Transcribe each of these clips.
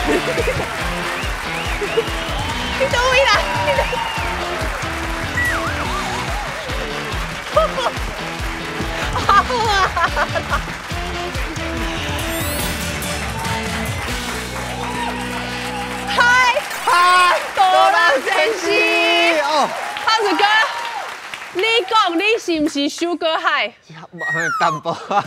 你佗位啦？好啊！嗨嗨，大人先生哦，胖子哥，你講你是毋是 Sugar High？淡薄啊。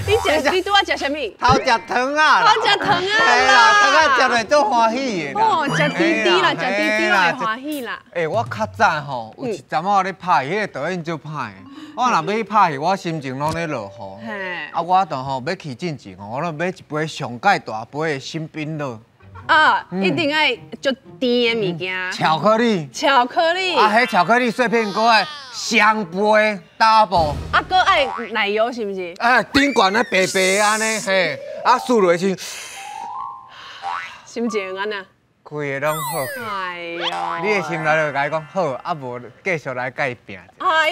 你食你拄仔食啥物？頭食糖啊！頭食糖啊嘿啦，糖仔食落足歡喜的啦。哦，食甜甜啦，食甜甜會歡喜啦。欸，我較早吼，有一陣我咧拍戲，彼個導演足歹的。我若欲去拍戲，我心情攏咧落雨。啊，我就吼欲去進前吼，我攏買一杯上蓋大杯的星冰樂。啊，一定愛足甜的物件。巧克力。巧克力。啊，彼巧克力碎片閣愛雙倍 double。啊，閣愛奶油是毋是？哎，頂懸咧白白按呢，嘿，啊，啜落去。心情按怎？規个攏好。哎喲。你的心內就共伊講好，啊無繼續來共伊拚。哎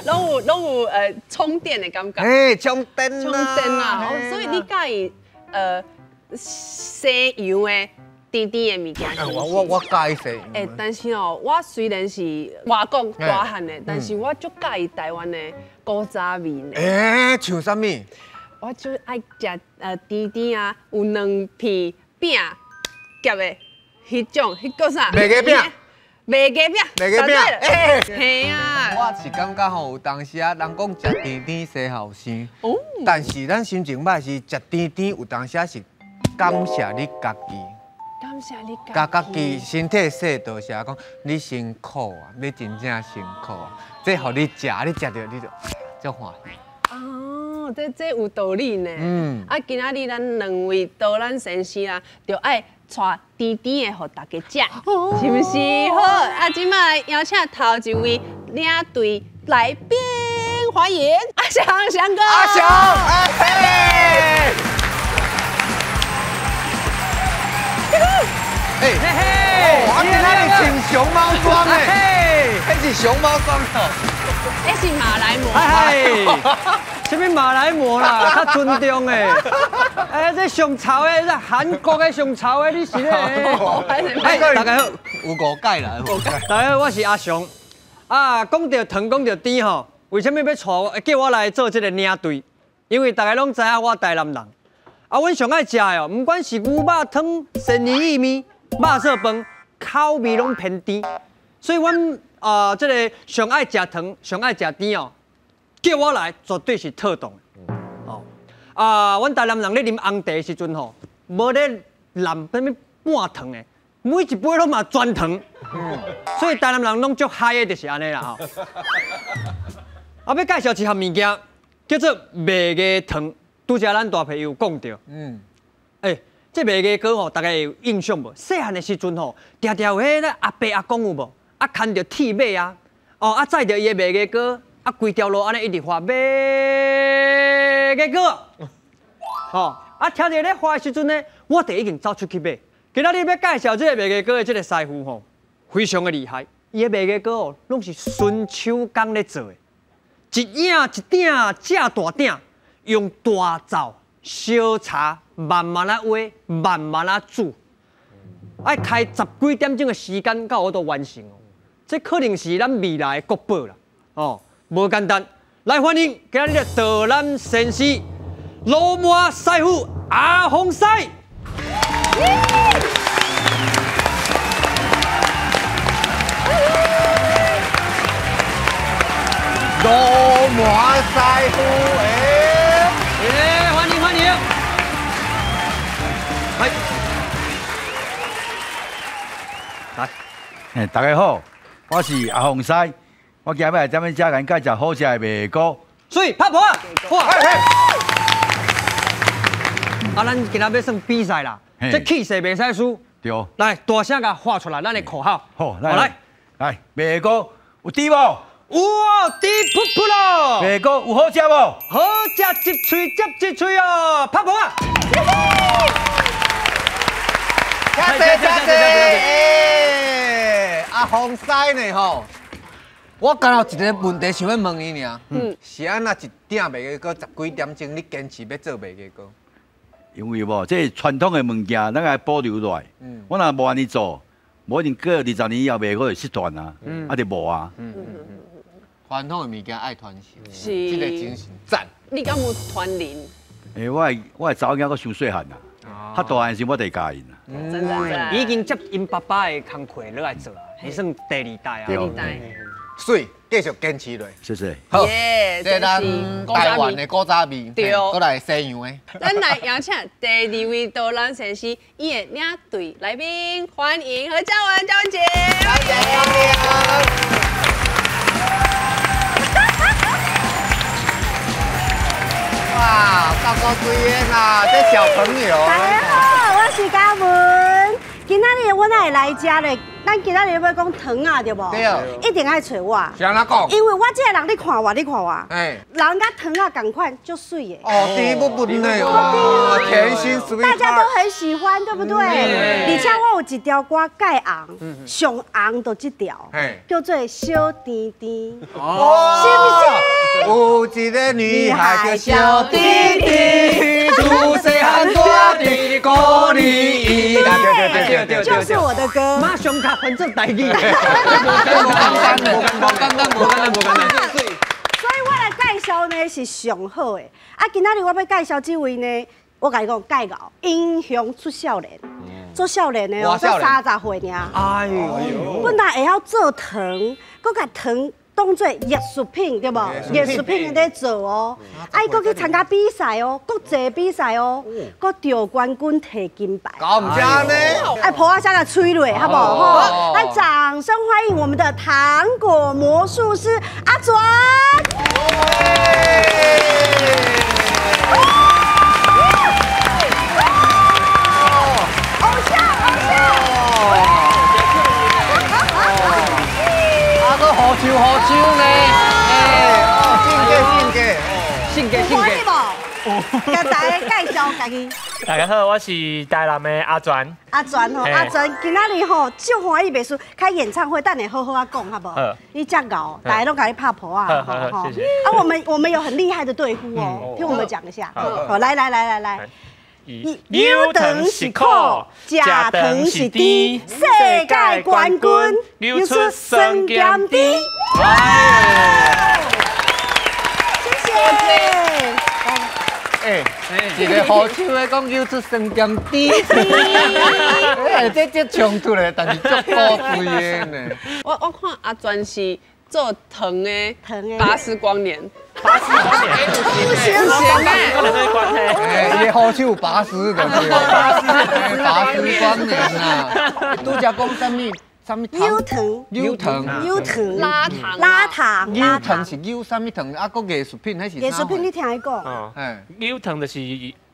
喲，攏有充電的感覺。嘿，充電充電啦，所以你佮意西洋的甜甜的物件。我佮意西洋。欸，但是哦，我雖然是外國大漢的，但是我足佮意台灣的古早味呢。欸，像啥物？我就愛食甜甜啊，有兩片餅夾的彼種，彼叫啥？麥雞餅。麥雞餅。麥雞餅。欸，嘿啊。我是感覺吼，有當時啊，人講食甜甜生後生，但是咱心情歹時食甜甜，有當時啊是。感謝你家己，感謝你家家己身體說多謝，講你辛苦啊，你真正辛苦啊，這予你食，你食著你就足歡喜。哦，這有道理呢。嗯。啊，今仔日咱兩位導覽先生啦，就愛帶甜甜的予大家食，是毋是？好，啊，這擺邀請頭一位領隊來賓，歡迎阿翔翔哥。阿翔，哎嘿。嘿嘿，啊，今仔日穿熊貓裝的，彼是熊貓裝哦，彼是馬來貘。啥物馬來貘啦，較尊重的。哎，這上潮的，這韓國的上潮的，你是咧？哎，大家好，有誤解啦，大家好，我是阿翔。啊，講到糖，講到甜吼，為啥物欲帶我叫我來做這個領隊？因為大家攏知影我台南人。啊，阮上愛食的哦，毋管是牛肉湯、鮮魚意麵、肉燥飯，口味攏偏甜，所以阮啊，這个上愛食糖、上愛食甜哦，叫我來絕對是妥當的。哦，啊，阮台南人咧啉紅茶的時陣吼，無咧淋啥物半糖的，每一杯攏嘛全糖。所以台南人攏足嗨的，就是按呢啦吼。啊，欲介紹一項物件，叫做麥芽糖。拄才咱大朋友講著，欸，這麥芽糕吼，大家有印象無？細漢的時陣吼，定定有彼个阿伯阿公有無？啊，牽著鐵馬啊，哦，啊，載著伊的麥芽糕，啊，規條路按呢一直喊麥芽糕，吼，啊，聽著咧喊的時陣呢，我就已經走出去買。今仔日欲介紹這个麥芽糕的這个師傅吼，非常的厲害，伊的麥芽糕哦，攏是純手工咧做的，一影一鼎正大鼎。用大灶燒柴，慢慢仔煨，慢慢仔煮，愛開十幾點鐘的時間，才有法度完成哦。這可能是咱未來的國寶啦，哦，無簡單。來歡迎今仔日的導覽先生羅滿師傅阿鴻師。羅滿師傅，欸，歡迎歡迎！來，來，欸，大家好，我是阿鴻師，我今日來這邊遮共介紹好食的麥糕。水拍婆啊！啊，咱今仔欲算比賽啦，這氣勢袂使輸。對。來，大聲共喊出來，咱的口號。好，來，來，麥糕有甜無？有哦，甜噗噗咯！麥糕有好食無？好食，一喙接一喙哦，拍婆啊！多謝多謝，欸，阿鴻師呢吼？我敢若有一個問題想欲問伊爾，是按怎一鼎麥芽糕十幾點鐘，你堅持欲做麥芽糕？因為無這傳統的物件，咱愛保留落來。我若無按呢做，無一定過20年以後袂閣會失傳啊，啊就無啊。傳統的物件愛傳承，是這個精神讚。你敢有傳人？欸，我的查某囝閣傷細漢啊，較大漢時我就會教𪜶啦。真的，已經接𪜶爸爸的工課落來做啊，伊算第二代啊。第二代。水，繼續堅持落。謝謝。好，這咱台灣的古早味，對，閣來西洋的。咱來邀請第二位導覽先生，伊的領隊來賓，歡迎何嘉文，嘉文姐。歡迎。哇，高高水的啦，這小朋友。大家好，我是嘉文。今仔日我哪會來這咧？咱今仔日欲講糖仔對無？對。一定愛揣我。是按怎講？因為我這個人，你看我，你看我。欸。人佮糖仔仝款，足媠的。哦，甜不不呢？哦，甜心水。大家都很喜歡，對不對？而且我有一條歌蓋紅，上紅就這條，叫做小甜甜。哦。是不是？有一個女孩叫小甜甜，自細漢大佇鼓勵伊。對，就是我的歌。馬上卡翻做台語。無簡單，無簡單，無簡單，無簡單。所以我來介紹呢是上好的。啊，今仔日我欲介紹這位呢，我共你講，介紹英雄出少年，做少年的哦，才30歲爾。哎呦，本來會曉做糖，閣共糖當做藝術品，對無？藝術品咧做哦，啊，伊閣去參加比賽哦，國際比賽哦，閣得冠軍提金牌。搞毋正呢？哎，抱仔聲來吹落，好無？吼，來掌聲歡迎我們的糖果魔術師阿轉。偶像，偶像。好手好手呢，哎，性格性格，性格性格。给大家介紹家己。大家好，我是台南的阿全。阿全吼，阿全今仔日吼，足歡喜袂輸開演唱會，等下好好仔講，好無？你遮𠢕，大家攏共你拍噗仔。好，謝謝。啊，我們有很厲害的隊呼哦，聽我們講一下。好，來來來來來。扭糖是苦，食糖是甜，世界冠軍扭出酸鹹甜。謝謝。哎，一個好手的講扭出酸鹹甜，哎，這衝突的，但是足古錐的呢。我看阿全是做糖的，80光年。80光年，不行的，哎，伊好手80的，80光年啊！拄才讲啥物？啥物糖？扭糖，扭糖，扭糖，拉糖，拉糖，扭糖是扭啥物糖？啊，阁藝術品，彼是藝術品，你聽伊講。哎，扭糖就是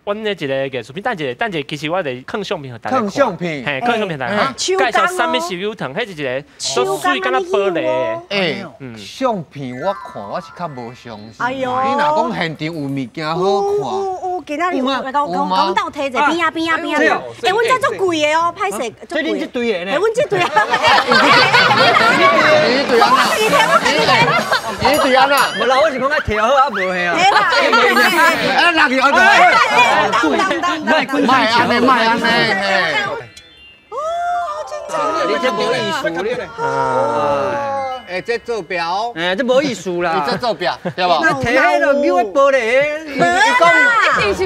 阮的一个艺术品，等一下，等一下，其实我咧放相片予大家看。放相片，嘿，放相片大家看。介绍啥物是扭糖，彼是一个足媠，敢若玻璃的。欸，相片我看我是较无相信。哎呦，你若讲现场有物件好看，有，今仔日有，讲到提者边啊边啊边啊。欸，阮这足贵的哦，歹势，足贵。这恁这队的呢？欸，阮这队啊。你队啊？我自己提，我自己提。你队啊？无啦，我是讲爱提好啊，无嘿啊。嘿啦。啊，落去，莫按呢，莫按呢，哦，好紧张。你这无意思，你咧。哎，这做表，哎，这无意思啦。你这做表，对无？提彼落扭的玻璃，伊讲，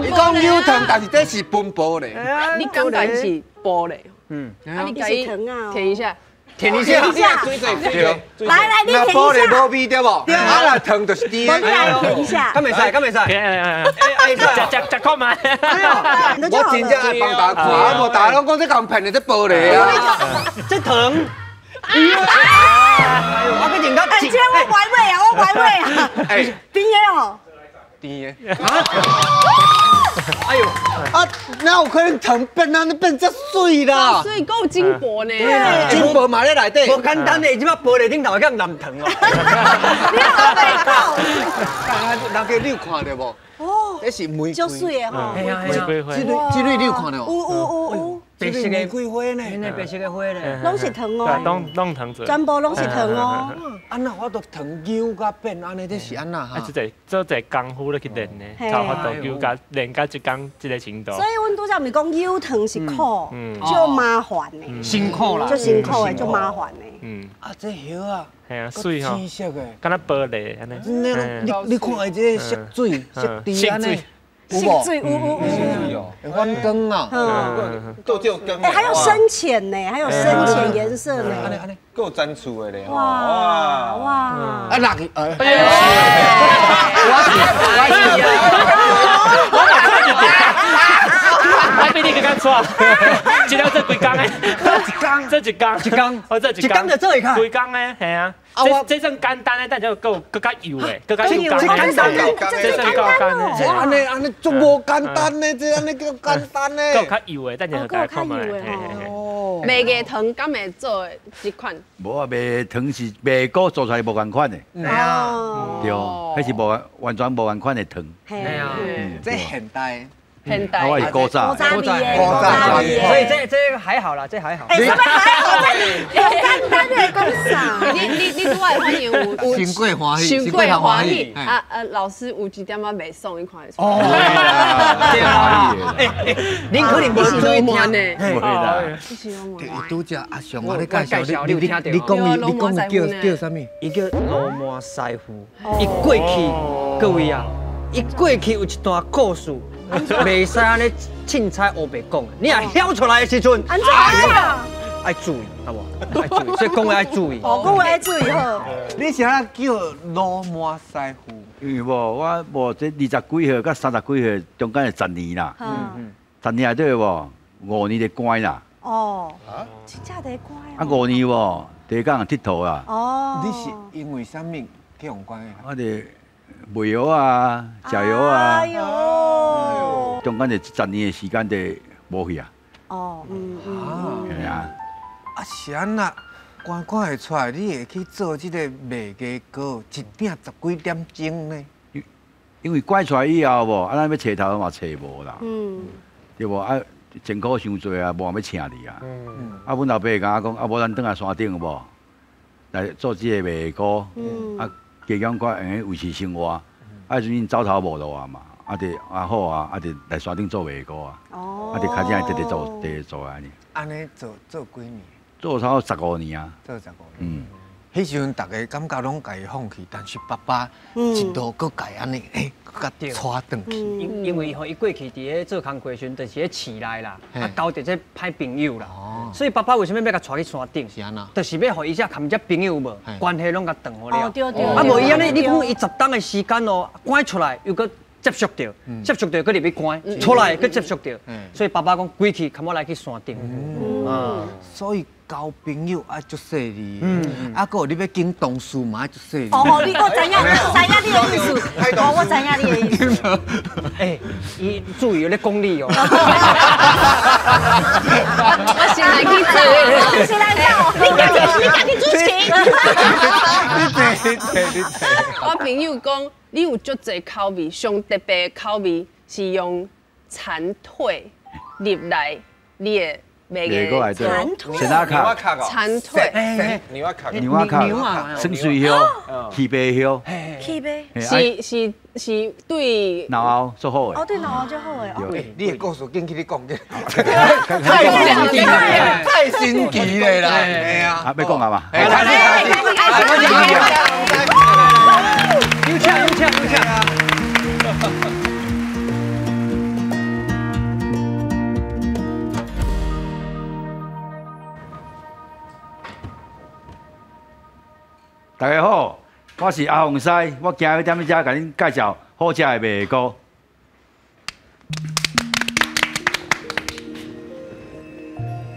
伊讲扭糖，但是这是分玻璃。你感觉是玻璃？嗯。啊，你家己舔一下。舔一下，对，来来，你舔一下。玻璃无味对无？啊，若糖就是甜的。你来舔一下。敢袂使，敢袂使。哎，食食看觅。我真正爱帮大家看，啊无大家拢讲这共骗的，这玻璃啊。这糖。哎呦，我去认到。哎，这我歪尾啊，我歪尾啊。哎，甜的哦。甜的。哎呦，啊，哪有可能糖变安呢变这媠啦？所以够金箔呢。对，金箔嘛咧内底。无简单的，这摆玻璃顶头会共蓝糖哦。你好白讲。人家你有看到无？哦，这是玫瑰。足媠的吼。玫瑰花。这蕊你有看到无？有有有有。白色的玫瑰花呢，白色的花咧，攏是糖哦，攏糖做，全部攏是糖哦。啊那我都糖扭甲变按呢，这是按那哈？啊，做一个功夫咧去练呢，才有法度扭甲练到这工这个程度。所以阮拄才毋是讲扭糖是苦，足麻烦的，辛苦啦，足辛苦的，足麻烦的。嗯，啊，这叶啊，系啊，水吼，青色的，敢若玻璃按呢。你看伊这个色水色滴按呢。色水有，会反光啊，够够光。哎，还有深浅呢，还有深浅颜色呢，够粘厝的咧。哇哇！啊，落去，哎，我我比你更较错，一了做几工的？一工，做一工，一工，我做一工就做会较。几工的，系啊。这算简单的，但就阁阁较幼的，阁较简单。这算够简单。这按呢按呢足无简单呢，这按呢叫简单呢。阁较幼的，等下大家看觅。哦。麦芽糖敢会做这款？无啊，麦糖是麦果做出来无仝款的。系啊。对，彼是无完全无仝款的糖。系啊。这现代。现代，我是古早，古早味的，古早味的，所以这还好啦，这还好。哎，什么还好？这简单的讲啥？你拄仔反应有伤过欢喜，伤过欢喜。啊啊，老师有一点仔袂爽，你看会出来。哦，对啊。哎，您可能无注意听呢。袂啦。伊拄则阿雄我咧介绍，你你讲伊，你讲伊叫啥物？伊叫罗满师傅。伊过去，各位啊，伊过去有一段故事。袂使按呢凊彩乌白讲，你若晓出来的时阵，按怎啊？爱注意，好无？爱注意，所以讲话爱注意。哦，讲话爱注意好。你是按怎叫罗满师傅？因为无我无这20几岁佮30几岁中间是10年啦。10年内底无5年就关啦。哦。真正在关啊？啊5年无，第一工佚佗啊。哦。你是因为啥物去予关的？我伫卖药啊，食药啊。哎呦！中间就10年的时间就无去啊。哦，系啊。啊是按那，关看会出来，你会去做这个麦芽糕，一鼎10几点钟呢？因为拐出来以后无，啊咱欲揣头嘛揣无啦。对无啊？前科伤济啊，无人欲请你啊。啊，阮老爸共我讲，啊无咱转来山顶无，来做这个麦芽糕。啊。加减看会用维持生活，啊，阵因走投无路啊嘛，啊，就啊好啊，啊就来山顶做麦芽糕啊，啊就开始直直做，直直做按呢。按呢做做几年？做差不多15年啊。做15年。彼时阵大家感觉拢共伊放弃，但是爸爸一路阁共按呢，欸，阁共带转去。因为吼，伊过去伫咧做工课时阵，就是咧市内啦，啊交著这歹朋友啦，所以爸爸为啥物欲共带去山顶？是按怎？就是欲予伊遮含遮朋友无关系拢共断好了。对对。啊无伊按呢，你讲伊10冬的时间哦，关出来又阁接触著，接触著阁入去关，出来阁接触著，所以爸爸讲归去，含我来去山顶。啊，所以。交朋友爱足细腻，啊，阁有你欲拣同事嘛爱足细腻。哦，你我知影，知影你的意思。哦，我知影你的意思。欸，伊注意咧讲你哦。我先来去走，我先来走。你家己主持。你坐。我朋友讲，你有足济口味，上特别的口味是用蝉腿入来你的。麦芽糕内底，牛仔壳，蝉腿，牛仔壳，牛仔壳，酸水叶，气白叶，气白，是对脑后足好的，哦，对脑后足好的。你的故事紧去你讲者，太神奇了，太神奇了啦！系啊，啊，欲讲啊嘛？开始，开始，有请，有请，有请。大家好，我是阿凤师，我今日踮咧遮共恁介绍好食的麦芽糕。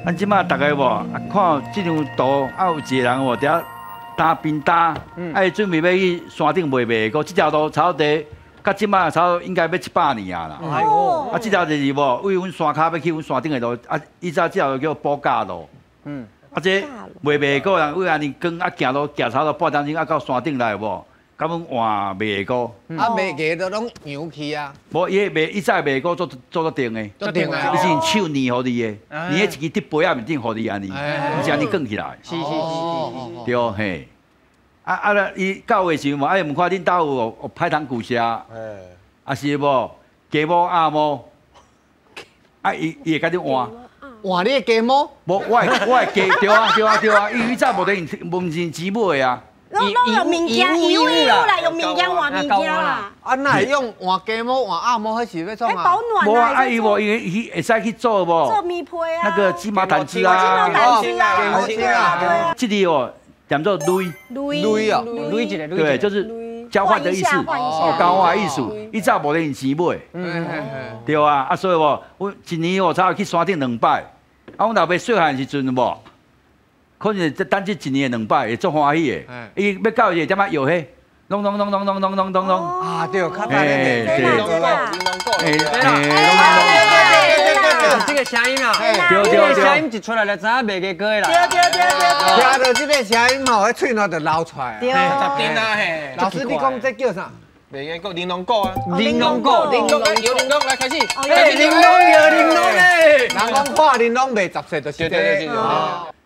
咱这马大家无啊，看这张图啊，有一个人无伫遐担扁担，啊，伊准备欲去山顶卖麦芽糕。这条路差不多，到这马差不多应该欲700年啊啦。哎呦！啊，这条就是无为阮山跤欲去阮山顶的路，啊，以前这条路叫补架路。啊，这卖麦芽糕人为按呢光啊行路行差不多半点钟啊，到山顶来有无？佮阮换麦芽膏。啊，麦芽都拢扬去啊。无，伊麦伊早麦芽膏做做定的。做定的。伊是用手捏予你的，捏一支伫杯仔面顶予你按呢，毋是按呢卷起来。是是是是。对嘿。啊啊啦，伊到的时阵嘛，啊，毋看恁兜有歹糖旧社，啊是无鸡毛鸭毛，啊伊伊会共你换。换你的鸡毛？无，我的鸡对啊对啊对啊，伊伊早无得用，无是钱买的啊。拢用物件，衣物啦，用物件换物件啦。啊，哪会用换鸡毛换鸭毛？彼是欲创啊？保暖啊！无啊，伊无，伊会使去做无？做棉被啊。那个鸡毛掸子啊。鸡毛掸子啊，对啊。这个哦，叫做垒。垒哦，垒一个，对，就是交换的意思。哦，交换的意思。伊早无咧用钱买。对啊，啊所以无，我一年哦，差不多去山顶两摆。啊，阮老爸细汉时阵无，可能等这一年两摆会足欢喜的。伊欲到伊会点仔摇彼，隆隆隆隆隆隆隆隆隆。啊，对，较早咧，对对对，这个声音啊，对对对，这个声音一出来就知影麦芽膏的啦。对对对对对。听到这个声音吼，彼喙瀾就流出来。对。十斤啊嘿。老师，你讲这叫啥？麦芽膏、玲珑果啊。玲珑果，玲珑，摇玲珑来开始。哎，玲珑摇玲珑嘞。人讲看玲珑袂十岁就是这个。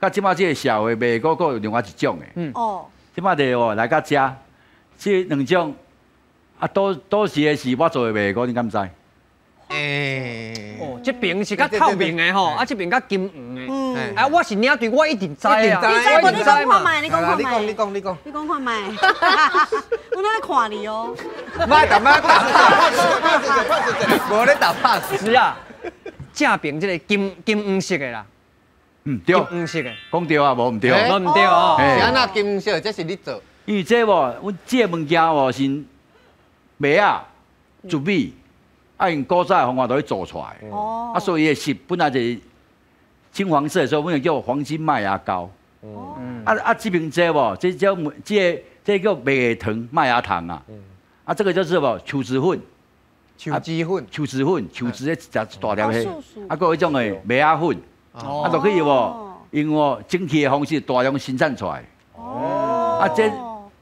到这马这个社会麦芽膏阁有另外一种的。嗯。哦。这马就哦来到遮，这两种啊，倒时的是我做的麦芽膏，你敢知？欸。哦，这边是较透明的吼，啊这边较金黄的。嗯。啊，我是领队，我一定知啊。你知无？你讲看觅，你讲看觅。你讲，你讲，你讲。你讲看觅。我咧看你哦。莫打，莫打，无咧打 pass。是啊，正边这个金金黄色的啦。嗯，对。金黄色的。讲对啊，无毋对。无毋对哦。是按怎金黄色？这是你做。因为这无，阮这个物件无是麦仔、糯米。啊，用古早的方法都去做出来，啊，所以伊的色本来就是金黄色，所以阮就叫黄金麦芽膏。啊啊，这边这无，这叫这这叫麦芽糖、麦芽糖啊。啊，这个就是无树脂粉、树脂粉、树脂粉、树脂的一大粒彼，啊，阁有彼种的麦芽粉，啊，就可以无用哦蒸汽的方式大量生产出来。哦。啊，这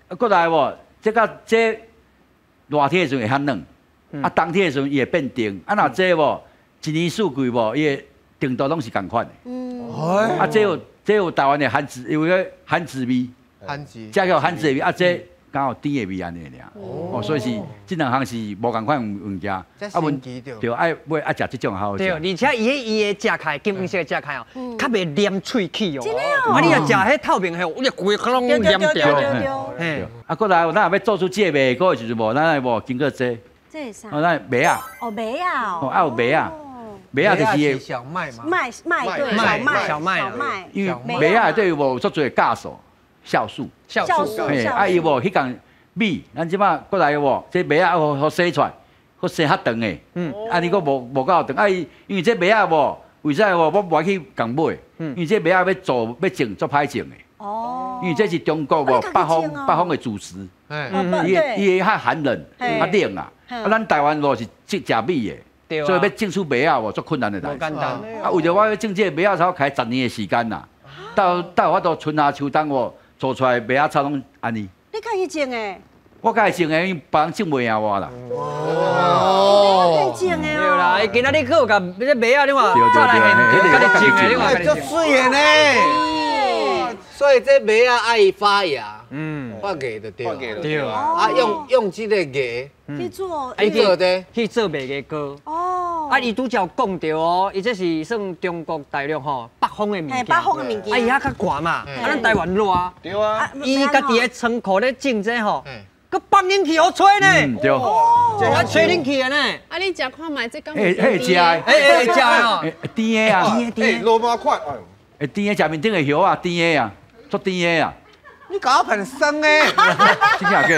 啊，阁来无，这个这热天的时阵会较软。啊，冬天的时阵伊会变甜。啊，若这无一年四季无，伊的甜度拢是仝款的。嗯。啊，这有台湾的番薯，有个番薯味。番薯。这叫番薯的味，啊，这敢有甜的味按呢尔。哦。所以是这两项是无仝款物件。啊，阮对，爱买爱食这种好食。对，而且伊的食起来金黄色的食起来哦，较袂黏喙齿哦。真的哦。啊，你若食彼透明的，你规个拢黏掉。嘿。啊，阁来，咱若欲做出这个麦芽的时阵无，咱爱无经过这。这是啥？哦，咱麦仔。哦，麦仔哦。啊，有麦仔，麦仔就是小麦嘛。麦麦对，小麦小麦。因为麦仔内底有无足济酵素、酵素。酵素。嘿，啊伊无彼工米，咱这马过来无，这麦仔予洗出来，阁洗较长的。嗯。啊，你阁无够长，啊伊因为这麦仔无，为啥无我无爱去共买？嗯。因为这麦仔欲做欲种足歹种的。哦。因为这是中国无北方的主食。嗯。伊会较寒冷，较冷啊。啊，咱台湾无是种食米的，所以欲种出麦仔无足困难的代志。啊，为著我欲种这个麦仔草，开10年的时间啦。到我到春夏秋冬无做出来麦仔草拢按呢。你家己种的？我家己种的，因为别人种袂赢我啦。哦，家己种的哦。对啦，伊今仔日阁有共这麦仔，你看，早来现，家己种的，你看，足媠的呢。所以这麦仔爱发芽，发芽就对，对啊，用这个芽去做，去做麦芽膏。哦，啊，伊拄才有讲著哦，伊这是算中国大陆吼北方的物件，北方的物件。啊，伊遐较寒嘛，啊，咱台湾热。对啊。伊家己的仓库咧种这吼，阁放冷气予吹呢。对。啊，吹冷气的呢。啊，你食看觅这敢？会食的。会食的哦。甜的啊。甜的。萝卜块。会甜的，食面顶的叶啊，甜的啊。足甜的啊！你共我喷酸的，真正假？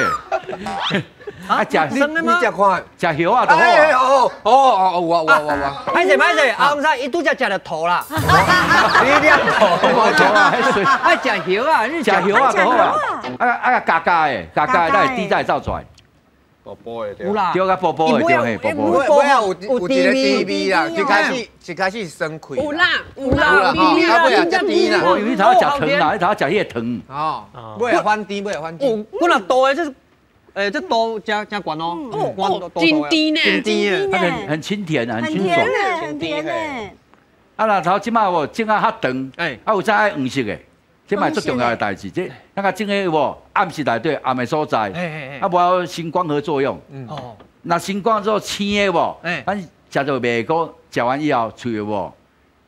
啊，食酸的吗？你食看，食叶啊就好啊。哦哦哦，有啊有啊有啊。歹势歹势，阿公仔伊拄才食著土啦。你两土，爱食叶啊，你食叶啊就好啊。啊啊，加加的，加加的，咱会甜才会走出来。薄薄的，有啦，对啊，薄薄的，对嘿，薄薄的。尾仔有一个甜味啦，一开始酸开。有啦有啦，甜啦，尾仔才甜啦。哦，因为你头先食糖啦，你头先食彼个糖。哦，尾仔反甜，尾仔反甜。我若多的，这是欸，這度真真懸哦，哦，真甜呢，真甜它很清甜啊，很清爽，很甜呢。啊，若頭這擺無種啊較長，啊有啥愛黃色的，這嘛最重要的代誌。這那個種的無暗室內底暗的所在，啊無生光合作用。哦，若生光之後青的無，咱食著麥糊，食完以後喙無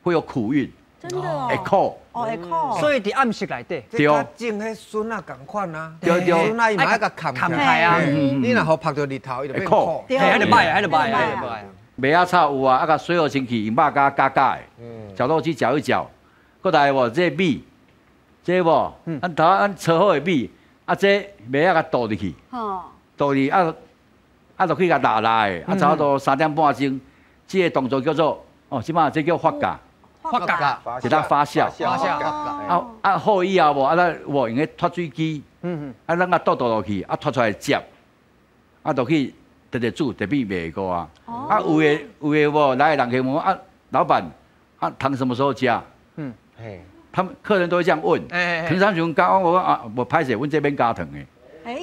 會有苦韻。真的哦，會苦。哦，會苦。所以佇暗室內底。對。種彼筍仔仝款啊。對對。筍仔伊嘛愛共砍砍開啊。你若予曝著日頭，伊就變苦。對，彼就歹啊，彼就歹啊，彼就歹啊。麥仔草有啊，啊，共水予清氣，用肉膠加加的，絞肉機攪一攪，閣來無這米，這無，咱頭咱炒好的米，啊這麥仔共倒入去，倒入啊啊落去共抐抐的，啊差不多3點半鐘，這個動作叫做哦，這擺這叫發酵，發酵，是當發酵，發酵，啊啊好以後無啊咱無用彼脫水機，啊咱啊倒倒落去，啊脫出來汁，啊落去。直直煮，就變麥糊啊！啊，有的有的無來的人客問啊，老闆，啊糖什麼時候加？嗯，他們客人都會這樣問。平常時講我啊，無歹勢，阮這邊加糖的，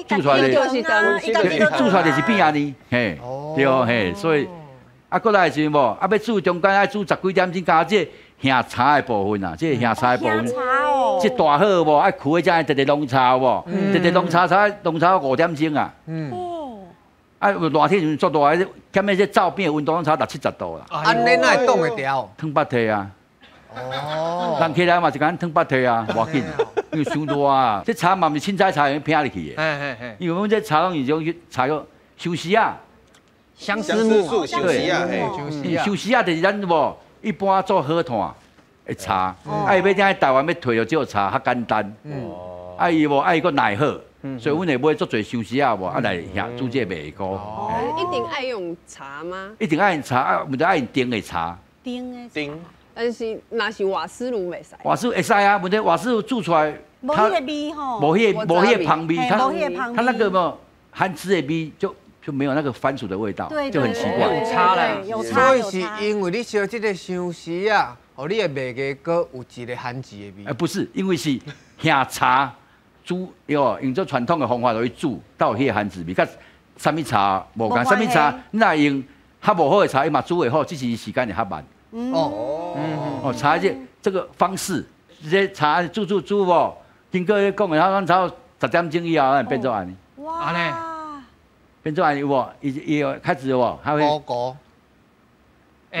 煮出來的，煮出來就是變按呢，嘿，對嘿，所以啊，過來的時陣無，啊欲煮中間愛煮10幾點鐘，加這瓦茶的部分啊，這瓦茶的部分，這大好無愛開這樣直直濃茶無，直直濃茶才濃茶5點鐘啊。啊，熱天時陣足熱，減咩這灶邊的溫度攏差60、70度啦。按呢哪會擋會牢？淌鼻涕啊！哦，人起來嘛是共淌鼻涕啊，無要緊，因為傷熱啊。這茶嘛毋是凊彩茶用拼入去的。因為阮這茶攏是種茶叫相思啊。相思木，對，相思啊，就是咱無一般做好炭的茶，啊伊欲聽台灣欲提著這個茶較簡單。啊伊無啊伊閣耐好。所以阮會買足濟相思仔無，啊來遐煮這個麥糊。一定愛用茶嗎？一定愛用茶，啊，毋得愛用甜的茶。甜的。甜。但是若是瓦斯爐袂使。瓦斯會使啊，問題瓦斯爐煮出來，無彼个味吼。無彼個無彼個香味，它那個無番薯的味就沒有那個番薯的味道，就很奇怪。有差啦，有差。所以是因為你燒這個相思仔，予你的麥糊有一個番薯的味。不是，因為是瓦茶。煮喲，用這傳統的方法落去煮，才有彼个番薯味。佮啥物茶無仝，啥物茶你若用較無好的茶，伊嘛煮會好，只是時間會較慢。哦，哦，茶這個方式，這茶煮煮煮無，經過講的，咱差不多10點鐘以後，咱變做按呢。哇！變做按呢有無？伊伊開始有無？它會。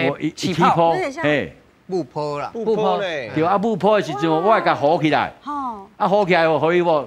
我一起泡，嘿，霧泡啦，霧泡咧。對啊，霧泡的時陣，我會共糊起來。啊，糊起來哦，予伊無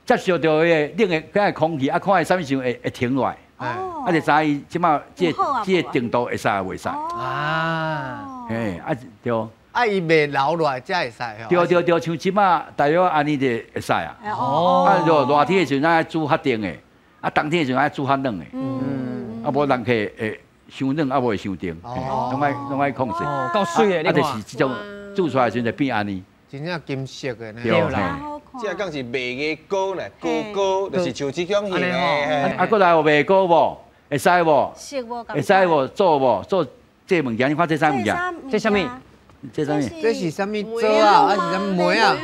接受著彼個冷的遐個空氣，啊，看伊啥物時陣會停落來，啊，就知伊這擺這個程度會使袂使。啊，嘿，啊對。啊，伊袂流落來才會使吼。對對對，像這擺大約按呢就會使啊。哦。啊，若熱天的時陣愛煮較凍的，啊，冬天的時陣愛煮較冷的。嗯。啊，無人客會傷冷，啊，無會傷凍，攏愛控制。哦，夠媠的，啊，就是這種煮出來時陣就變按呢。真正金色的呢。對啦，這講是麥糊糕呢，糕糕就是像這種形的。啊，閣來有麥糊無？會使無？會使無？做無？做這物件，你看這啥物件？這啥物？這啥物？這是啥物枣啊？還是啥物梅啊？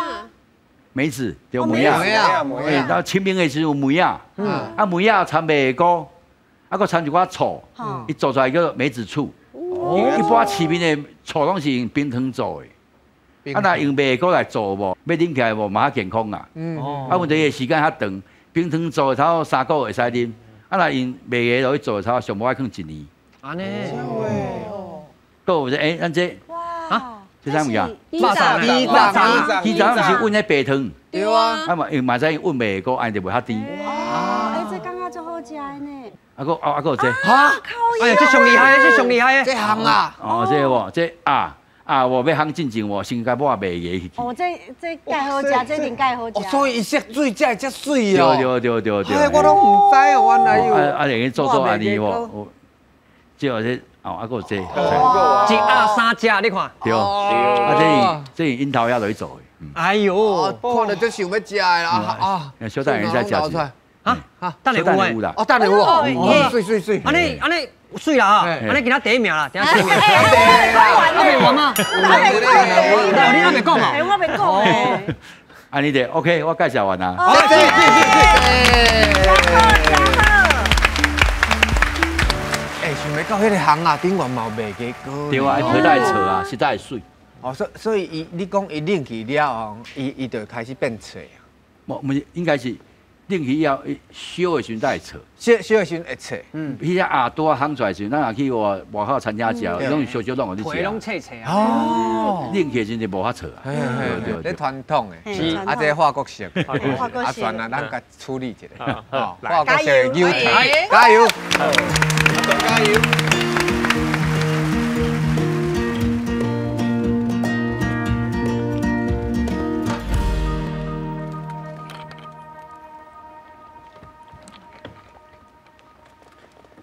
梅子，對梅仔。梅仔，梅仔。然後清明的時陣有梅仔，啊梅仔摻麥糊，啊閣摻一寡醋，伊做出來叫做梅子醋。一般市面的醋攏是用冰糖做的。啊，若用麥糊來做無，欲啉起來無嘛較健康啊。啊，問題伊時間較長，冰糖做差不多3個月會使啉。啊，若用麥糊落去做，差不多上無愛囥1年。按呢。閣有這咱這哇，這啥物件？雞雜，雞雜，雞雜毋是溫彼白糖。對啊。啊嘛，用嘛使溫麥糊，按呢就袂較甜。哇，這感覺足好食的呢。啊，閣啊，閣有這。哈，哎呀，這上厲害，這上厲害。這項啊。哦，這無這啊。啊，無欲烘進前，無先共抹麥糊去。哦，這蓋好食，這一定蓋好食。哦，所以伊色水才會遮媠哦。對對對對對。哎，我攏毋知哦，原來有。啊啊，會用做做按呢無？這個這哦，啊，閣有這。一鴨三隻，你看。對。啊，這是櫻桃葉落去做的。哎喲，看著就想欲食的啦啊！小等下再食。啊啊，等下有哦，等下有哦，媠媠媠。按呢按呢。媠啦啊！按呢今仔第一名啦，等下第一名。還未完嗎？還未完嗎？你還未講哦？我未講。按呢的 OK，我介绍完啦。好，谢谢谢谢。哎，想袂到彼个巷仔顶悬嘛有卖鸡糕。对啊，皮带脆啊，实在水。哦，所以伊，你讲伊冷去了后，伊就开始变脆啊。无，毋是，应该是冷去以后，伊烧的时阵才会脆。烧的时阵会脆。嗯。彼只鸭拄仔烘出来时阵，咱若去外外口餐厅食，拢是烧烧拢予你食。皮拢脆脆啊。哦。冷去的时阵就无法脆啊。对对。这传统的。是。啊，这法国式。啊，算啦，咱共处理一下。哦。法国式的牛肠，加油！加油！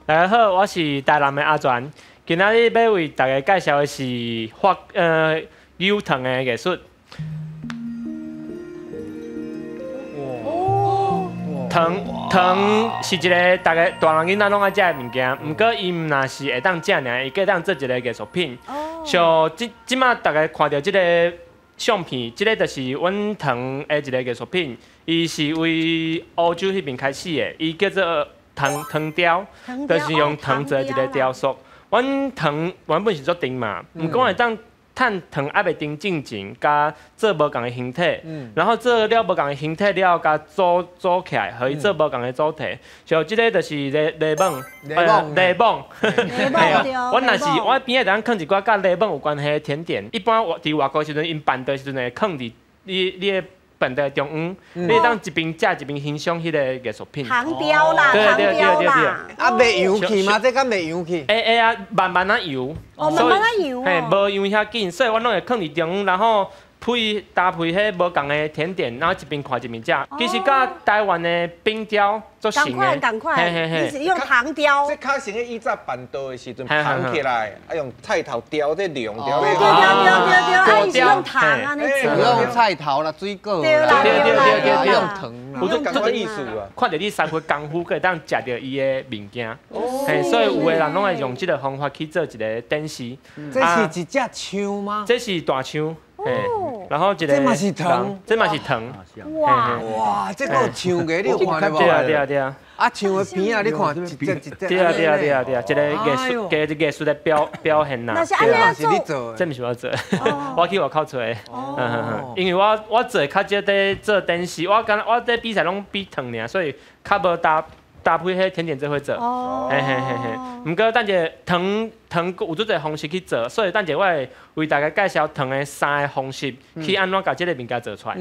大家好，我是台南的阿全。今仔日欲为大家介绍的是扭糖的艺术。糖是一个大家大人囡仔拢爱食的物件，毋过伊毋若是会当食尔，伊阁会当做一个艺术品。像这马大家看著这个相片，这个就是阮糖的一个艺术品，伊是为欧洲彼边开始的，伊叫做糖雕，就是用糖做一个雕塑。阮糖原本是做甜嘛，毋过会当趁糖犹未甜进前，共做无仝的形体，然后做了无仝的形体了，共组起来，予伊做无仝的主题。像这个就是柠檬，柠檬，阮若是我边仔当囥一寡佮柠檬有关系的甜点，一般伫外国时阵，𪜶办桌时阵会囥伫你的办桌中央，你会当一边食一边欣赏彼个艺术品。糖雕啦，糖雕啦。啊，袂油去吗？这敢袂油去？会啊，慢慢仔油。哦，慢慢仔油。嘿，无油遐紧，所以阮拢会囥伫中央，然后搭配彼无仝的甜点，然后一边看一边食。其实佮台湾的冰雕足像的。仝款，你是用糖雕。这较像彼以前办桌的时阵捧起来，啊用菜头雕这龙雕。对对对对，啊伊是用糖按呢做。用菜头啦，水果啦，对，用糖啦。有这个意思啊。看著你三花功夫，阁会当食著伊的物件。嘿，所以有的人拢会用这个方法去做一个展示。这是一只树吗？这是大树。然后一个，这嘛是糖，这嘛是糖。哇哇，这个树个你有看到无？对啊对啊对啊。啊，树的边啊，你看一只一只。对啊对啊对啊对啊，一个艺术的表现呐。那是按呢做？这毋是我做，我去外口揣的。因为我做较少伫做展示，我敢若我伫比赛拢比糖尔，所以较无搭配彼甜点做伙做。嘿嘿嘿嘿。毋过等下糖有足济方式去做，所以等下我会为大家介绍糖的三个方式，去按怎共这个物件做出来。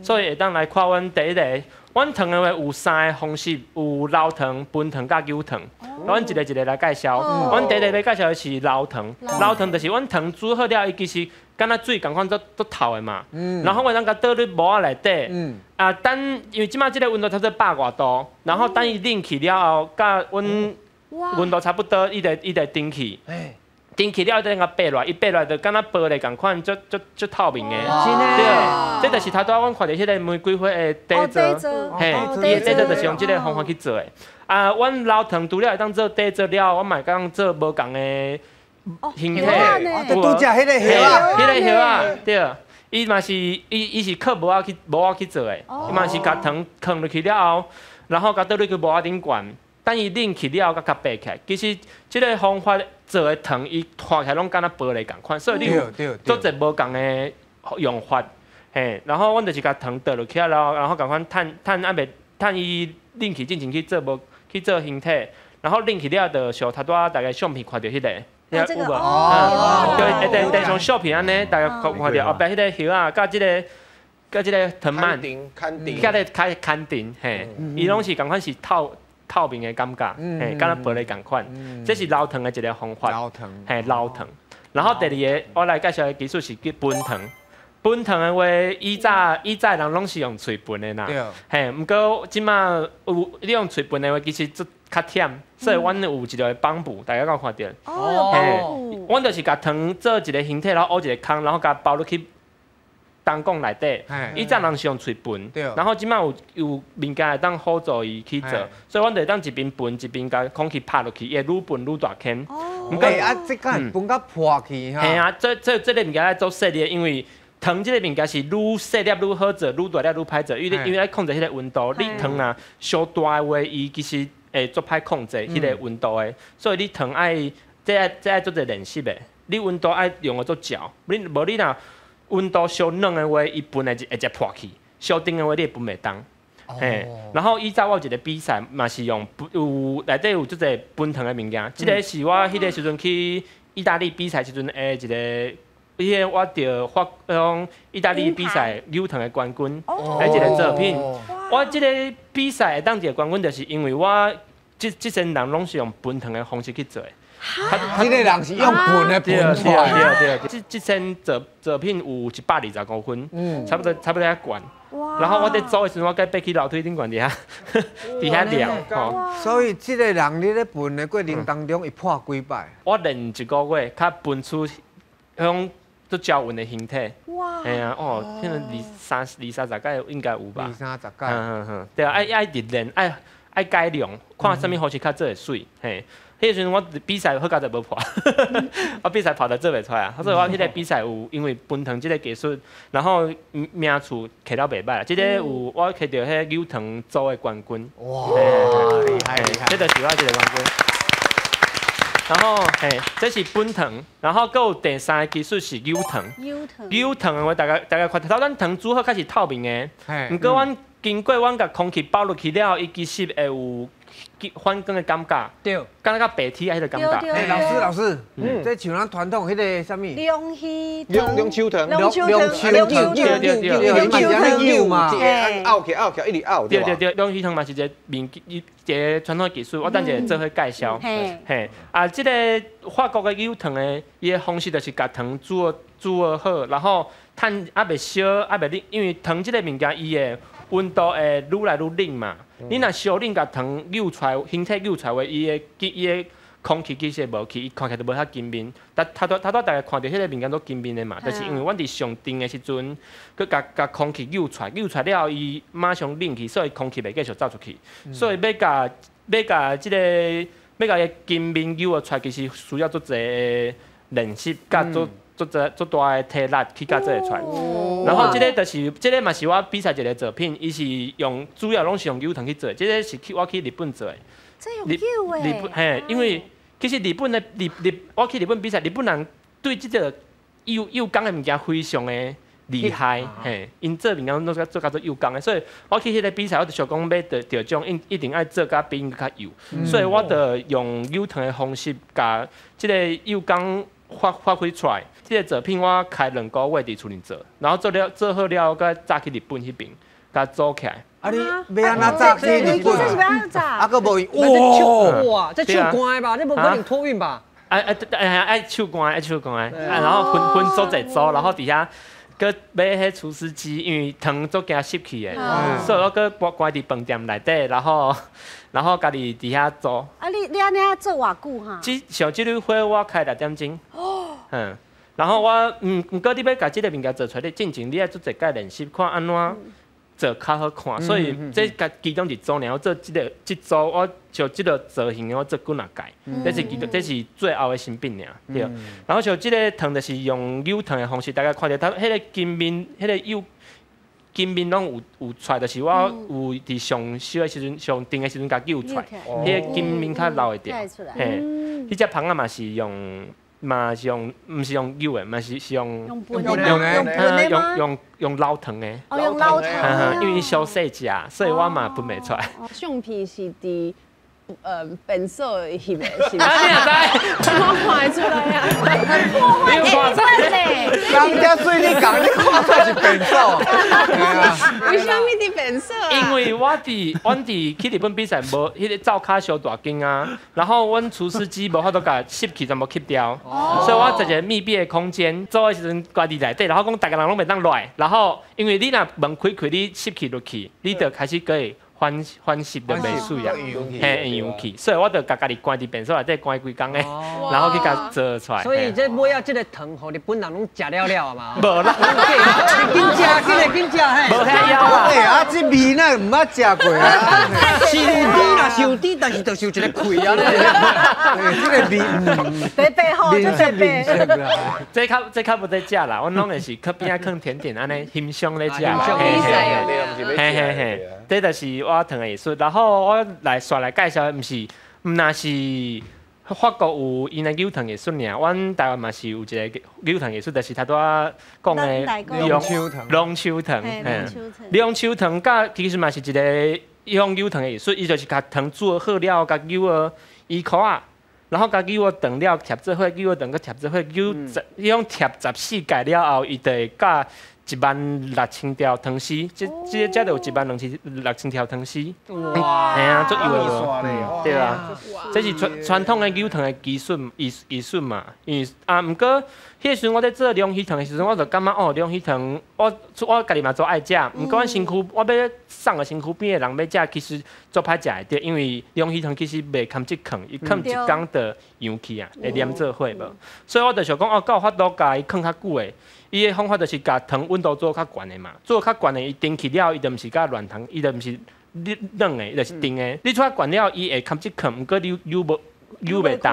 所以会当来看阮第一个，阮糖的话有三个方式，有流糖、分糖佮扭糖。阮一个一个来介绍。阮第一个欲介绍的是流糖，流糖就是阮糖煮好了，伊其实敢若水仝款足透的嘛。然后我当共倒入模仔内底。啊，等因为这马这个温度差不多100外度，然后等伊冷去了后，佮阮温度差不多，伊就蒸去。蒸去了，伊就共白落来，伊白落来就敢若玻璃仝款，足透明的。对，这就是头拄仔阮看著彼个玫瑰花的底座，嘿，伊的底座就是用这个方法去做的。啊，阮流糖除了会当做底座了，阮嘛会当做无仝的形体。就拄则彼个叶仔，彼个叶仔，对。伊嘛是，伊是靠模仔去做的，伊嘛是共糖囥落去了后，然后共倒落去模仔顶悬，等伊冷去了后，佮白起来。其实这个方法做的糖，伊看起来拢敢若玻璃仝款，所以你有足济无仝的用法。嘿，然后阮就是共糖倒落去了，然后仝款趁犹未趁伊冷去进前去做无去做形体，然后冷去了就像头拄仔大家相片看著彼个。有无？哦，对，对，像相片按呢，大家看著后壁彼个叶仔，佮这个藤蔓，佮个牵藤，嘿，伊拢是仝款是透明的感觉，嘿，敢若玻璃仝款。这是流糖的一个方法。流糖，嘿，流糖。然后第二个，我来介绍的技术是叫分糖。分糖的话，以早人拢是用喙分的啦。嘿，毋过这马有你用喙分的话，其实足较忝，所以阮有一个帮布，大家敢有看著？哦。阮就是共糖做一个形体，然后挖一个空，然后共包入去铜管内底。以前人是用喙分，然后这马有物件会当辅助伊去做，所以阮就会当一边分一边共空气拍落去，伊会愈分愈大坑。毋过啊，这敢会分甲破去哈？嘿啊，这个物件爱做细腻，因为糖這个物件是愈細粒愈好做，愈大粒愈歹做，因為愛控制彼个溫度。你糖若傷大的話，伊其實會足歹控制彼个溫度的，所以你糖愛這愛做一個練習的。你溫度愛用的足少，你無你若溫度傷軟的話，伊飯會直破去；傷硬的話，你會飯袂動。嘿，然後以前我有一個比賽，嘛是用有內底有足濟分糖的物件。這个是我彼个時陣去意大利比賽時陣的一個。彼个我著法講意大利比賽扭糖的冠軍，彼一個作品。我這个比賽會當得冠軍，就是因為我這身人攏是用分糖的方式去做的。這个人是用分的分出來。對對對，這身作品有125分，差不多遐懸。然後我佇做的時陣，我閣爬去樓梯頂懸佇遐掠。所以這个人你咧分的過程當中，伊破幾擺？我練一個月，較分出彼種足焦勻的形體。哇！嘿啊，哦，可能二三十擺應該有吧？二三十擺。對啊，愛直練，愛改良，看啥物方式較做會媠。嘿，彼个時陣我比賽好佳哉無破，我比賽破就做袂出來啊。所以我彼个比賽有因為分糖這个技術，然後名次摕了袂歹啦。這个有我摕著彼扭糖組的冠軍。哇！厲害厲害！這就是我這个冠軍。然後，嘿，這是分糖，然後閣有第三个技術是扭糖。扭糖。扭糖的話，大家看，頭咱糖煮好較是透明的，毋過阮經過阮共空氣包落去了後，伊其實會有反光的感覺。對。敢若較白鐵彼个感覺。欸，老師老師，這像咱傳統彼个啥物？龍蝦龍手糖。龍手糖。龍手糖。對對對。龍手糖。扭嘛，拗起拗起，一直拗。對對對，龍蝦糖嘛是一個民一個傳統技術，我等下做伙介紹。嘿，啊，這个法國的扭糖的，伊的方式就是共糖煮好，然後趁猶未燒，猶未冷，因為糖這个物件伊的溫度會愈來愈冷嘛。你若傷冷共糖扭出來，形體扭出來話，伊的空氣其實無去，伊看起來就無遐均勻。但頭拄大家看著彼个物件都均勻的嘛，就是因為阮佇上定的時陣，閣共空氣扭出來，扭出來了後，伊馬上冷去，所以空氣袂繼續走出去。所以欲共伊均勻扭出來，其實需要足濟練習，佮足大的體力去共做會出來。然後這个就是這个嘛是我比賽一个作品，伊是用主要攏是用扭糖去做的，這个是去我去日本做的。這用扭的。日本嘿，因為其實日本的日日，我去日本比賽，日本人對這個幼工的物件非常的厲害，嘿，𪜶做物件攏做較做幼工的，所以我去彼个比賽，我就想講欲得獎，一定愛做甲比𪜶較幼，所以我就用扭糖的方式，共這个幼工發揮出來。這个作品我開2個月佇厝裡做，然後做好了，閣紮去日本彼邊，共組起來。啊，你欲按怎紮去日本？這是欲按怎紮？啊，閣無哇，哇，這手關的吧？這無可能托運吧？愛手關，愛手關，然後分組一組，然後佇遐閣買彼廚師機，因為糖足驚濕去的，所以我閣關佇飯店內底，然後家己佇遐做。啊，你按呢做偌久哈？像這縷花我開6點鐘。哦。嗯，然後我，毋過你欲共這个物件做出來，你進前你愛做一擺練習，看按怎做較好看。所以這共其中一組爾，我做這个這組，我像這个造型我做幾若擺，這是最後的成品爾，對。然後像這个糖就是用扭糖的方式，大家看著它彼个金面，彼个幼金面攏有出來，就是我有佇上燒的時陣、上定的時陣共扭出來，彼个金面較流會著。嘿，彼隻蜂仔嘛是用。嘛是用，毋是用扭的，嘛是用用撈糖的。哦，用撈糖。因為傷細隻，所以我嘛分袂出來。相片是佇便所翕的，是毋是？啊，你也知？我看會出來啊！很破壞氣氛咧。人遮媠你共，你看出來是便所。為啥物佇便所啊？因為阮佇去日本比賽，無彼个灶跤傷大間啊，然後阮廚師機無法度共濕氣全部吸掉，所以我在一个密閉的空間做的時陣關佇內底，然後講逐个人攏袂當落來，然後因為你若門開開，你濕氣落去，你就開始閣會反反濕就袂媠啊，嘿，會溶去，所以我就共家己關佇便所內底關幾工的，然後去共做出來。所以這尾仔這個糖，予日本人攏食了了啊嘛。無啦，緊食，緊緊食嘿。無遐枵啦。欸，啊，這味哪毋捌食過啊？是有甜啦，是有甜，但是就是有一個氣啊。這個味，白白吼，面色面色啦。這較無在食啦，阮攏會是去邊仔囥甜點按呢欣賞咧食。嘿嘿嘿，這就是我糖的藝術。然後我來煞來介紹，毋是，毋若是法國有𪜶的搝糖藝術爾，阮台灣嘛是有一個搝糖藝術，就是頭拄仔講的龍手糖，龍手糖佮其實嘛是一個彼種搝糖的藝術，伊就是共糖煮好了，共搝個衣褲仔，然後共搝個糖了疊做伙，搝個糖閣疊做伙，搝十，彼種疊14屆了後，伊就會佮16000條糖絲，這這就有126,000條糖絲。哇！嘿啊，足油的無？對啊，這是傳統的搝糖的技術藝術嘛。因為啊，毋過彼個時陣我咧做龍蝦糖的時陣，我就感覺哦，龍蝦糖我家己嘛足愛食，毋過阮身軀我欲送予身軀邊的人欲食，其實足歹食會著，因為龍蝦糖其實袂堪得囥，伊囥一工就溶去啊，會黏做伙無。所以我就想講哦，敢有法度共伊囥較久的？伊的方法就是共糖溫度做較懸的嘛，做較懸的，伊蒸去了，伊就毋是佮軟糖，伊就毋是軟的，伊就是甜的。你做較懸了，伊會堪得囥，毋過你搝無搝袂動，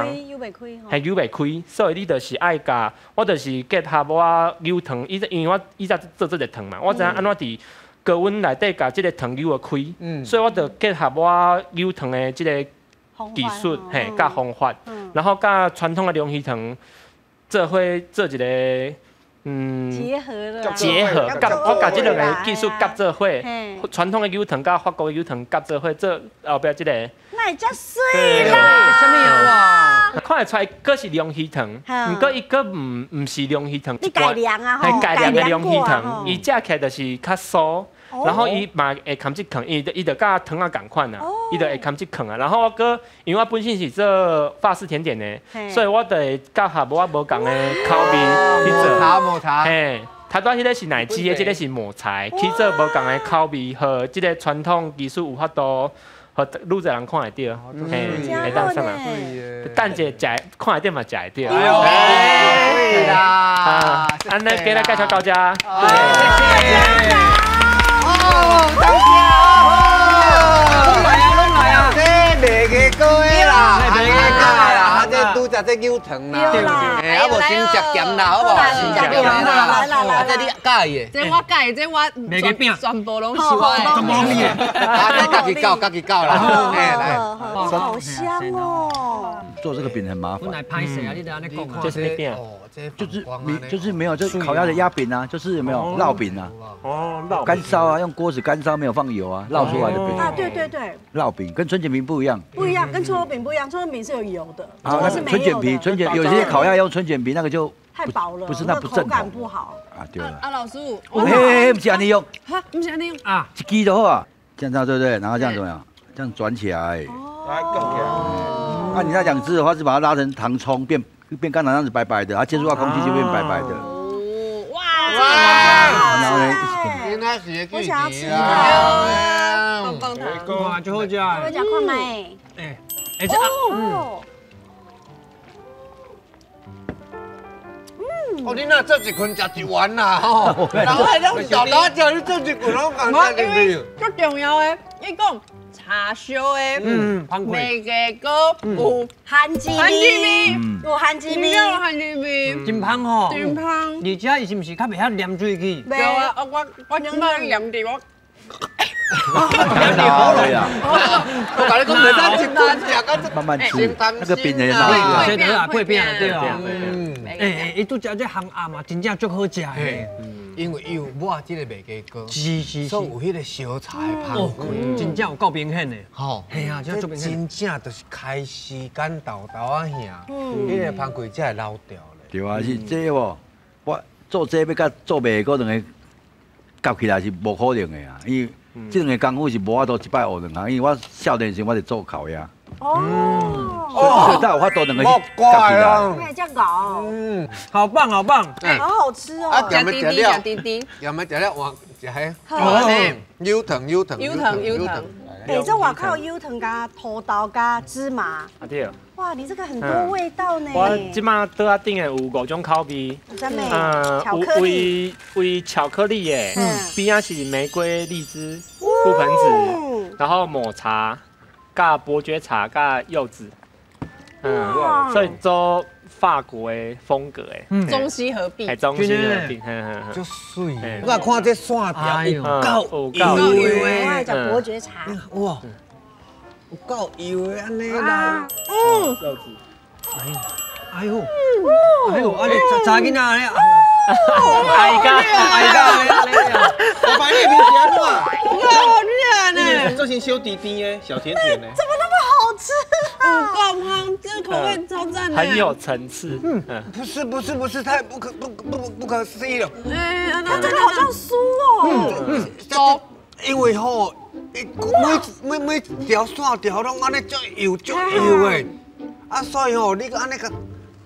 係搝袂開，所以你就是愛共，我就是結合我搝糖，因為我以前做這個糖嘛，我知影按怎佇高溫內底共這個糖搝會開，所以我就結合我搝糖的這個技術，嘿，佮方法，然後佮傳統的龍蝦糖做伙做一個。結合了，結合，我共這兩個技術夾做伙，傳統的搝糖佮法國的搝糖夾做伙，做後壁這個。那會遮媠啦！啥物啊？看會出來，閣是龍蝦糖，毋過伊閣毋是龍蝦糖。你改良啊吼！改良的龍蝦糖，伊食起來就是較酥，然後伊嘛會堪得囥，伊就佮糖仔仝款啊，伊就會堪得囥啊。然後我閣，因為我本身是做法式甜點的，所以我就會結合我無仝的口味去做。抹茶，嘿，頭拄仔彼個是奶雞的，這個是抹茶，去做無仝的口味和這個傳統技術有法度，予愈濟人看會著，嘿，會當啥嘛？等者食看會著嘛，食會著。對啦，按呢今日介紹到這。謝謝。哦，多謝。攏來啊，攏來啊！這賣個糕的啦，賣個糕的啦，啊這拄則這搝糖啦，哎，啊無先食鹹啦，好無？先食鹹啦，來來來，啊這你佮意的？這我佮意，這我全部攏是我的，全部攏你的。啊，這家己攪，家己攪啦。哎，來，好香哦。做這個餅很麻煩。本來歹勢啊，你就按呢講。這是咩餅？就是就是沒有，就是烤鴨的鴨餅啊，就是有沒有烙餅啊？哦，烙乾燒啊，用鍋子乾燒，沒有放油啊，烙出來的餅。啊，對對對。烙餅跟春捲皮不一樣。不一樣，跟蔥油餅不一樣，蔥油餅是有油的。啊，那春捲皮，春捲有些烤鴨用春捲皮，那個就太薄了，不是那不正口感不好。啊，對了。啊，老師，嘿，不是按呢用。哈，不是按呢用啊，一支就好啊，這樣對不對？然後這樣怎麼樣？這樣轉起來。來，捲起來。那你那兩隻的話是把它拉成糖蔥變。變乾糖樣子白白的，它接觸到空氣就變白白的。哇！然後呢？我想要吃棒棒糖，哇，就好食。我食看覓。哎，哎，這哦。哦，你若做一群食一碗啦吼，人拢大大食，你做一群拢共食入去。最重要的，伊講。茶燒的，麥个糕有番薯味，有番薯味，有番薯味，真香吼，真香。而且伊是毋是較袂遐黏水去？對啊，我感覺黏佇我。黏佇喉嚨啊！我共你講，袂使一顿食到這，慢慢吃，那個餅也老。這對啊，配餅對啊。哎，伊拄食這烘鴨嘛，真正足好食的。因為伊有抹這個麥粿糕，是，所以有彼個燒柴的香氣，真正有夠明顯的。吼，嘿啊，這真正就是開時間豆豆仔兄，彼個香氣才會留掉咧。對啊，是這無，我做這欲佮做麥粿糕兩個夾起來是無可能的啊，因為這兩個功夫是無法度一擺學兩項，因為我少年時我就做烤鴨。哦，所以才有法度兩個夾起來。那這樣搞，好棒好棒，好好吃哦。啊，食甜甜，食甜甜，鹹的食了換食彼，好，油糖油糖油糖油糖。哎，這外口有糖加土豆加芝麻。啊對。哇，你這個很多味道呢。我這馬桌仔頂的有5種口味。啥物？巧克力。為巧克力的，邊仔是玫瑰荔枝、覆盆子，然後抹茶、加伯爵茶、加柚子。嗯，所以做法國的風格的，中西合璧，中西合璧，足水。我看這線條有夠油的，我愛食伯爵茶。哇，有夠油的按呢啦。嗯，柚子。哎呦，哎呦，啊你查囡仔咧，愛甲愛甲，我把你的名字按怎？好熱呢！做成小甜甜的，小甜甜的。怎麼那麼好吃啊？有夠香，這個口味超讚的，很有層次。嗯，不是，太不可思議了。哎，它這個好像酥哦。嗯，因為吼，每條線條攏按呢足油足油的，啊，所以吼，你按呢個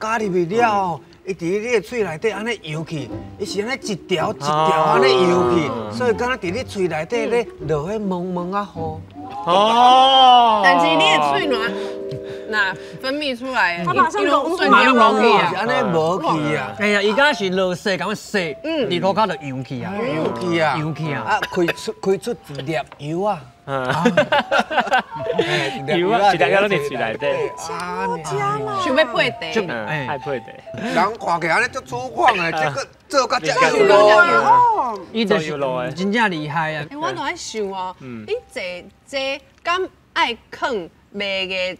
加入去了後，伊佇你的喙內底按呢游去，伊是按呢一條一條按呢游去，所以敢若佇你喙內底咧落彼毛毛仔雨。哦，但是你的喙暖，那分泌出來，它馬上融馬上融去啊，按呢無去啊。哎呀，伊敢是落雪咁雪，佇塗跤就溶去啊，溶去啊，溶去啊，啊，開出一粒油啊。油啊，一粒油攏佇喙內底。加啦，想欲配茶，愛配茶。人看起來按呢足粗獷的，這個做甲遮油哦，伊就是真正厲害啊！欸，我都愛想哦，你坐這敢愛囥麥芽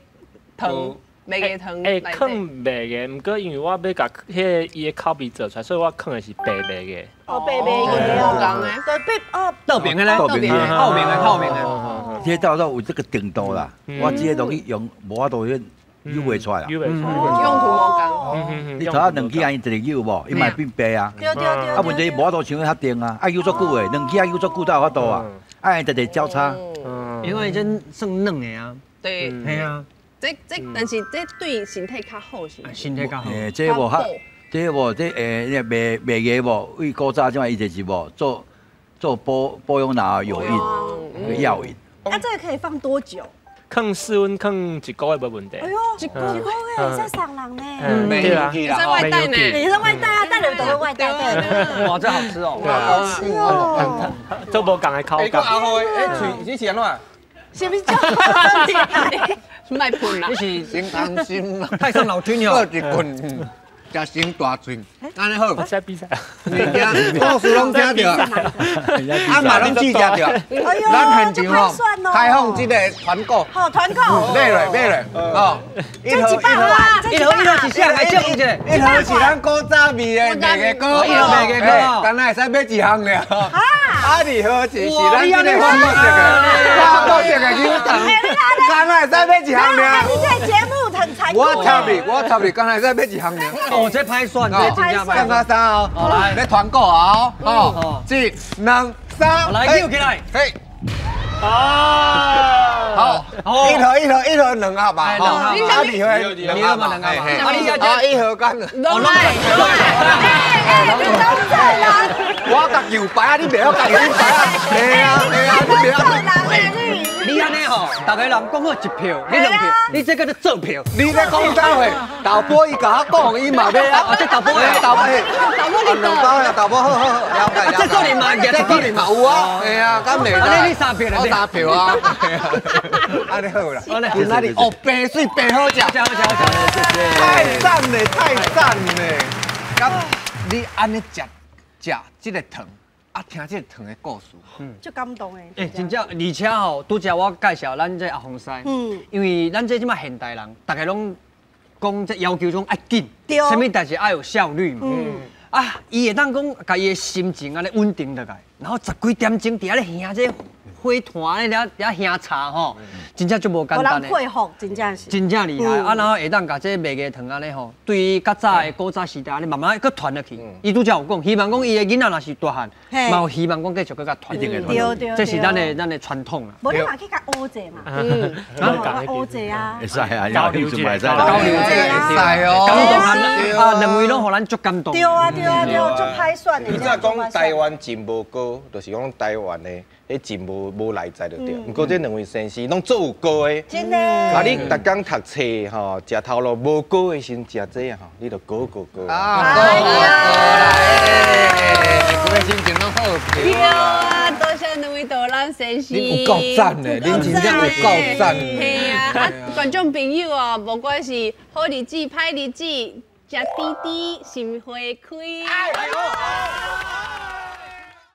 糖？麥芽糖，會囥麥芽，毋過因為我欲共彼个伊的口味做出來，所以我囥的是白麥芽。哦，白麥芽哦，對，白哦，豆饼的咧，豆饼的，透明的，透明的。這到到有這個程度啦，我這個落去用，無法度去扭袂出來啦。扭袂出來，用途無仝。你頭仔兩支按伊一个扭無，伊嘛會變白啊。對對對。啊，問題無法度像遐定啊，愛扭足久的，兩支愛扭足久才有法度啊。愛直直交叉。因為這算軟的啊。對。係啊。這，但是這對身體較好是？身體較好。欸，這無較，這無這欸，麥麥芽無，為古早這擺伊就是無做做保養腦藥引，藥引。啊，這個可以放多久？放室溫放一個月無問題。哎呦，一個月會使送人呢？對啊，會使外帶呢？會使外帶啊，帶兩袋外帶對。哇，這好吃哦！好吃哦。做無仝的口感。阿浩，哎，喙你是按怎？是毋是足？莫噴啦！你是先擔心啦，太上老君哟！一棍，食成大喙，按呢好。在比賽。物件故事攏聽著，啊嘛攏試食著。咱現場吼，開放這個團購。好團購。買落買落，哦。這100塊，一盒一盒是啥？來借一下。一盒是咱古早味的麥芽糕，一盒麥芽糕，敢若會使買一項爾。啊，二盒是咱這個法國式的，法國式的牛糖，敢若會使買一項爾。你這個節目很殘酷。我插你，敢若會使買一項爾。哦，這歹選，這真正歹選。三三哦，來，來團購啊！哦，一、兩、三，來扭起來。嘿，哦，好，一盒兩盒吧，啊，二盒兩盒嘛，啊，一盒干，攏來，哎，你都在啦。我家己有牌啊，你袂曉家己牌啊？嘿啊，嘿啊，你袂曉。你按呢吼，逐个人講好一票，你兩票，你這叫做做票。你咧講啥話？豆波伊共我講，伊嘛買啊。這豆波，豆波，豆波你兩包啊，豆波好好好，了解。啊，這做你嘛，這做你嘛有啊，嘿啊，敢袂？按呢你三票我三票啊。按呢好啦。今仔日哦，白水白好食，好食好食好食，太讚嘞，太讚嘞！咁你按呢食食這個糖？啊，聽這個糖的故事，足感動的。欸，真正，而且吼，拄才我介紹咱這阿鳳師，因為咱這這擺現代人，大家攏講這要求講愛緊，啥物代誌愛有效率嘛。啊，伊會當講，共伊的心情按呢穩定落來，然後10幾點鐘佇遐咧燃這火炭咧，遐燃茶吼，真正足無簡單的。佩服，真正是。真正厲害啊！然後會當共這麥芽糖按呢吼，對於較早的古早時代按呢慢慢閣傳落去。伊拄才有講，希望講伊的囡仔若是大漢，嘛有希望講繼續閣共傳。一定會傳。對對。這是咱的傳統啦。無你嘛去共學者嘛？嗯，學者啊。會使啊，交流一下，交流一下，會使哦。感動啊！啊，兩位攏予咱足感動。對啊對啊對，足歹選的。你若講台灣進無高，就是講台灣的。彼真无内在就对。毋过这两位先生拢做有高的，真的。啊，你逐工读册吼，食头路无高的时阵食这吼，你就高高高。啊，高高啦，哎，规个心情拢好。对啊，多谢两位导览先生。恁有够赞的，恁真正有够赞。嘿啊，啊，观众朋友哦，不管是好日子、歹日子，食甜甜，心花开。